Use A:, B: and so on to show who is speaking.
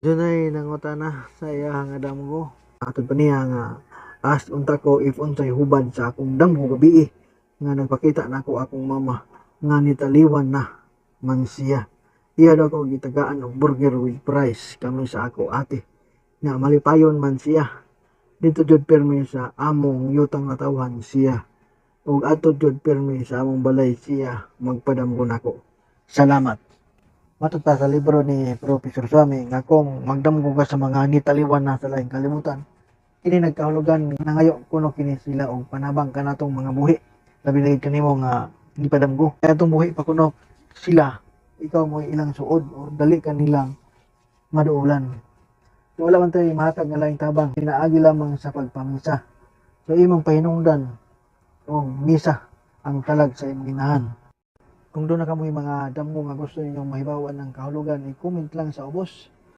A: Dunay nangutana sa iya nga damgo. Atod pa niya nga ask unta ko if unsay hubad sa akong damgo gabii nga nagpakita nako akong mama nga nitaliwan na man siya. Iya daw ko gitagaan og burger with fries kami sa ako ate. Nga malipayon man siya. Didto jud pirmi sa among yutang natawhan siya. Ug adto jud pirmi sa among balay siya magpadamgo nako. Salamat. Matod pa sa libro ni Professor Swami nga kung magdamgo ka sa mga nitaliwan na sa laing kalibutan, kini nagkahulugan nangayo kuno kini sila og panabang kanatong mga buhi. Labi na gid kanimo nga gipadamgo. Kaya atong buhi pa kuno sila, ikaw mo ilang suod or dali ka nilang maduolan. So wala man tay mahatag nga laing tabang, pinaagi lamang sa pagpamisa. So imong pahinungdan og misa ang kalag sa imong inahan. Kung duna kamoy mga damgo nga gusto ninyong mahibaw-an ng kahulugan, i-comment lang sa ubos.